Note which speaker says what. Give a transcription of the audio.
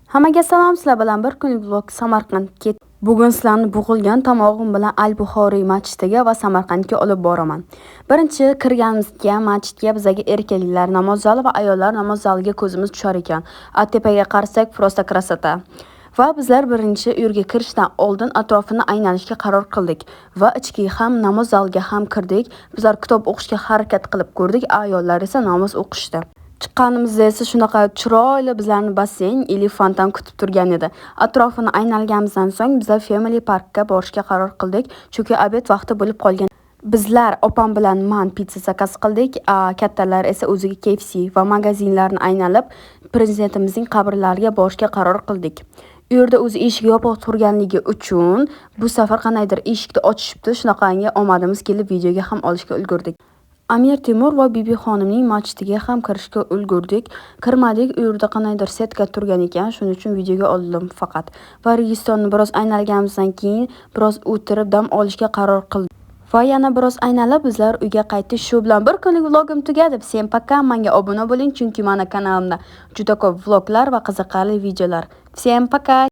Speaker 1: Hammaga salom, sizlar bilan bir kunlik vlog Samarqandga. Bugun sizlarni bo'g'ilgan tomog'im bilan Al-Buxoriy masjidiga va Samarqandga olib boraman. Birinchi kirganimizga masjidga bizaga erkaklar namoz zali va ayollar namoz zaliga ko'zimiz tushar ekan. A tepaga qarasak, просто красота. Va bizlar birinchi u yerga kirishdan oldin atrofini aylanishga qaror qildik va ichki ham namoz zaliga ham kirdik. Bizlar kitob o'qishga harakat qilib ko'rdik, ayollar esa namoz o'qishdi. Chiqqanimizda esa shunaqa chiroyli bizlarni basseyn или fontan kutib turgan edi. Atrofini aylanganimizdan so'ng bizlar Family Parkka borishga qaror qildik, chunki обед vaqti bo'lib qolgan. Bizlar opam bilan man pitsa zakaz qildik, kattalar esa o'ziga KFC va magazinlarni aylanib, prezidentimizning qabrlariga borishga qaror qildik. U yerda o'zi eshik yopiq turganligi uchun bu safar qandaydir eshikni ochishibdi, shunaqangi omadimiz kelib videoga ham olishga ulgurdik. Amir Temur va Bibixonimning masjidiga ham kirishga ulgurdik. Kirmadik, u yerda qandaydir setka turgan ekan, shuning uchun videoga oldim faqat. Va Registonni biroz aylanganimizdan keyin biroz o'tirib dam olishga qaror qildik. Va yana biroz aylanib bizlar uyga qaytdik. Shu bilan bir kunlik vlogim tugadi. Всем пока, menga obuna bo'ling, chunki meni kanalimda juda ko'p vloglar va qiziqarli videolar. Всем пока.